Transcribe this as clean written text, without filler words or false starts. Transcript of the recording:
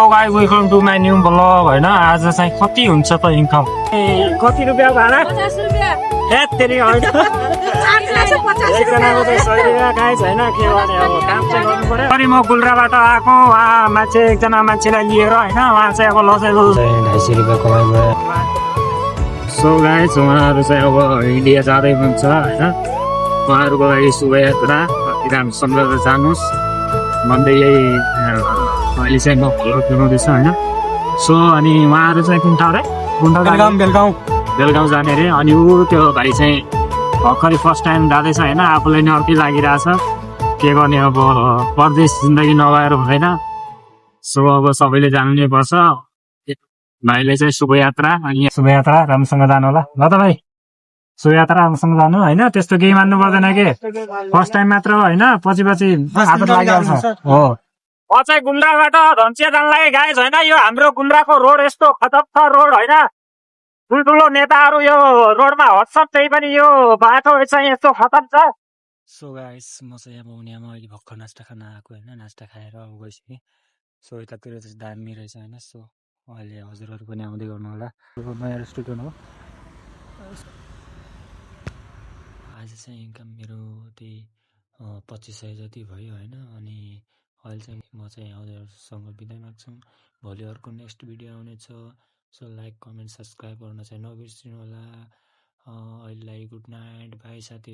guys welcome to my new vlog होइन आज चाहिँ कति हुन्छ त इन्कम कति रुपियाँ भाडा 50 रुपियाँ हेत्तेरी होइन एकजनाको चाहिँ 100 रुपियाँ गाइस होइन के गर्ने अब काम चाहिँ गर्नु पर्यो अनि म गुल्राबाट आएको उहाँ मान्छे एकजना मान्छेलाई लिएर होइन उहाँ चाहिँ अब लसेको 250 रुपियाँ कमाइ भयो सो गाइस उहाँहरू चाहिँ अब इन्डिया जाँदै हुन्छ होइन उहाँहरूको लागि शुभयात्रा राम्रोसँग जानुहोस् भन्दै यही अहिले चाहिँ म फोटो खिचाउँदैछ होइन सो अनि उहाँहरू चाहिँ कुन ठाउँ रे बेलगाउँ जाने अरे अनि ऊ त्यो भाइ चाहिँ भर्खरै फर्स्ट टाइम जाँदैछ होइन आफूलाई नै अर्कै लागिरहेछ के गर्ने अब परदेश जिन्दगी नभएर हुँदैन सो अब सबैले जानु नै पर्छ भाइले चाहिँ शुभयात्रा अनि शुभयात्रा राम्रोसँग जानु होला ल त भाइ शुभयात्रा राम्रोसँग जानु होइन त्यस्तो केही मान्नु पर्दैन के फर्स्ट टाइम मात्र होइन पछि आदत लागिहाल्छ हो म चाहिँ गुन्द्राबाट धन्सिया जान लागे गाइस होइन यो हाम्रो गुन्द्राको रोड यस्तो खतम छ रोड होइन ठुल्ठुलो नेताहरू यो रोडमा हट्छन् त्यही पनि यो बाटो चाहिँ यस्तो खतम छ सो गाइस म चाहिँ अब उनीमा अहिले भर्खर नास्ता खान आएको होइन नास्ता खाएर अब गइसकेँ सो यतातिर चाहिँ दामी रहेछ होइन सो अहिले हजुरहरू पनि आउँदै गर्नु होला नयाँ रेस्टुरेन्ट हो आज चाहिँ इन्कम मेरो त्यही 2500 जति भयो होइन अनि अहिले चाहिँ म चाहिँ हजुरहरूसँग बिदा माग्छु भोलि अर्को नेक्स्ट भिडियो आउनेछ सो लाइक कमेन्ट सब्सक्राइब गर्न चाहिँ नबिर्सिनु होला अहिलेलाई गुड नाइट बाई साथी